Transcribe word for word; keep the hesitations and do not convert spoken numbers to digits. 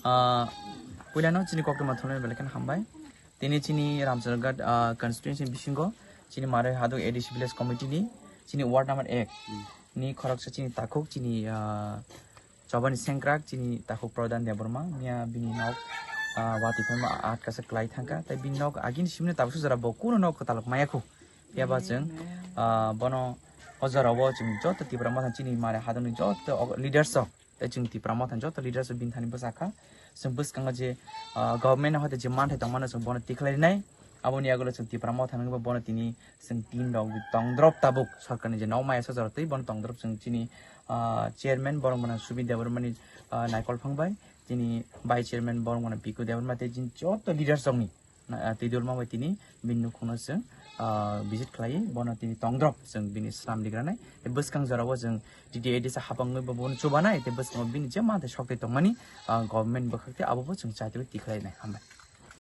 Ah, puilano chini koktwma thumnai belai kheno hambai. Tini chini Ramchandra Ghat, ah, constituency bisingo chini Mare Haduk A D C village committee ni chini ward number ek ni khoroksa chini takhuk chini, ah, Chobani Sengkrak chini takhuk Pradhan Debbarma miya bini nok, ah, watwi phaima atkasa klai thangkha tei bini nok agini simni tabuk sujara bo kuno nok kwtal maya khu. Phiya ba chwng, ah, bono o jorao chwng joto Tipra Motha chini Mare Hadukni joto leaders rok tei chwng Tipra Motha joto leaders rok bini thani bwsakha. Chwng bwskango je, ah, government hoite je manthai tongmano chwng bono tikhlai rinai. Aboni yagulo chwng Tipra Motha nungwi bono tini chwng tin rok tongdrop tabuk sorkarni je nokmaya sajaro tei bono tongdrop chwng chini, ah, chairman borok mano Subir Debbarmani, ah, naikol phang bai chini vice chairman borok mano Piku Debbarma tei chini joto leaders rokni na, ah, twi dulma bai tini bini nukhungno chwng, ah, visit khlai bono tini tongdrop chwng bini slam digranai. Tei bwskang jorao chwng T T A D C hapangwi bo bono chubanai tei bwskango bini je manthai sok tei tongmani, ah, government bwkhak tei abo bo chwng chaitwi tikhlainai. Hambai.